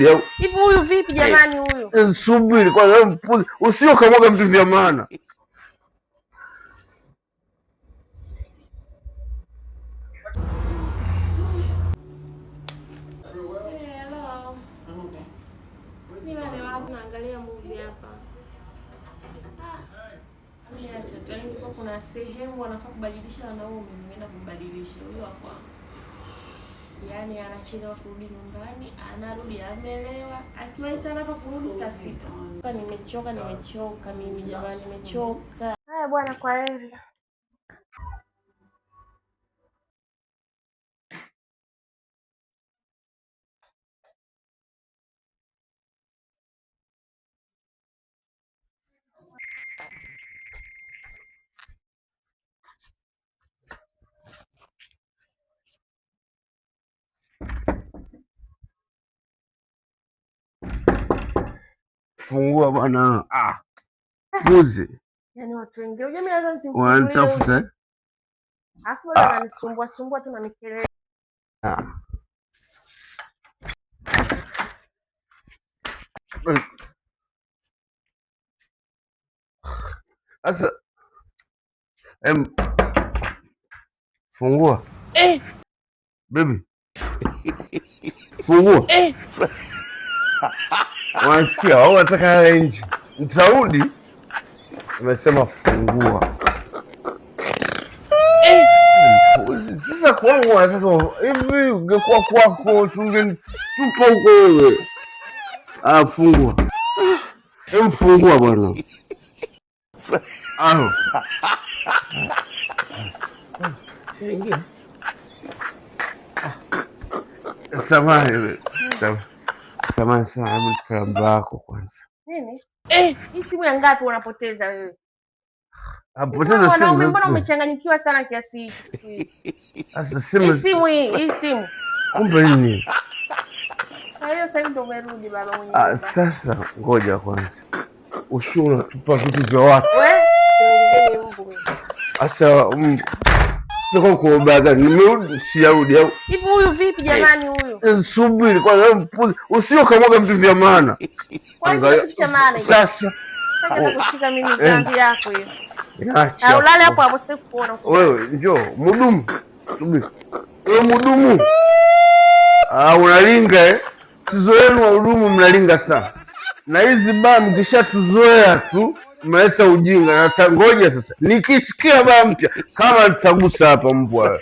Hivi huyu vipi jamani huyu? Subiri kwanza, mpuzi. Usio kamwaga vitu vya maana. Hello. Mimi naangalia movie hapa. Ah, acha tu. Yaani kuna sehemu wanafaa kubadilisha wanaume, nimeenda kumbadilisha huyo wa kwangu. Yaani anachelewa kurudi nyumbani, anarudi amelewa, akiwahi sana hapa kurudi saa 6. Nimechoka, nimechoka mimi jamani, nimechoka. Haya bwana, kwa heri. Fungua bwana. Ah. Mbuzi. Yaani watu wengi unajua mimi naweza nisimfungulie. Wananitafuta eh? Alafu bado ananisumbua sumbua tu na mikelele. Ah. Sasa fungua. Eh. Baby. Fungua. Eh. Wanasikia au wanataka yale nje. Nitarudi. Nimesema fungua. Eh. Sasa kwangu wanataka hivi, ungekuwa kwako usingenitupa huko wewe. Ah, fungua. Hem, fungua bwana. Ah. Samahani. Samahani sana, hebu nipe namba yako kwanza. Nini? Hii simu ya ngapi unapoteza wewe? Napoteza simu. Wanaume mbona umechanganyikiwa sana kiasi hiki siku hizi? Sasa simu Hii simu hii simu. Kumbe nini? Kwa hiyo sasa hivi ndo umerudi baba mwenyewe. Ah, sasa ngoja kwanza. Usio unatupa vitu vya watu. Wewe, usingizie mbu mimi. Sasa sasa kwa ubaya gani? Nimerudi sijarudi au? Hivi huyu vipi jamani huyu? Subiri kwanza, mpuzi. Usio kamwaga vitu vya maana. Kwa nini kitu cha maana hicho? Sasa. Sasa kushika mimi dhambi yako hiyo. Acha. Na ulale hapo hapo, sitaki kuona. Wewe njoo, mhudumu. Subiri. Wewe mhudumu. Ah, unalinga eh? Tuzoeni wahudumu, mnalinga sana. Na hizi baa mkishatuzoea tu mnaleta ujinga. Na ngoja sasa nikisikia baa mpya kama nitagusa hapa mbwa.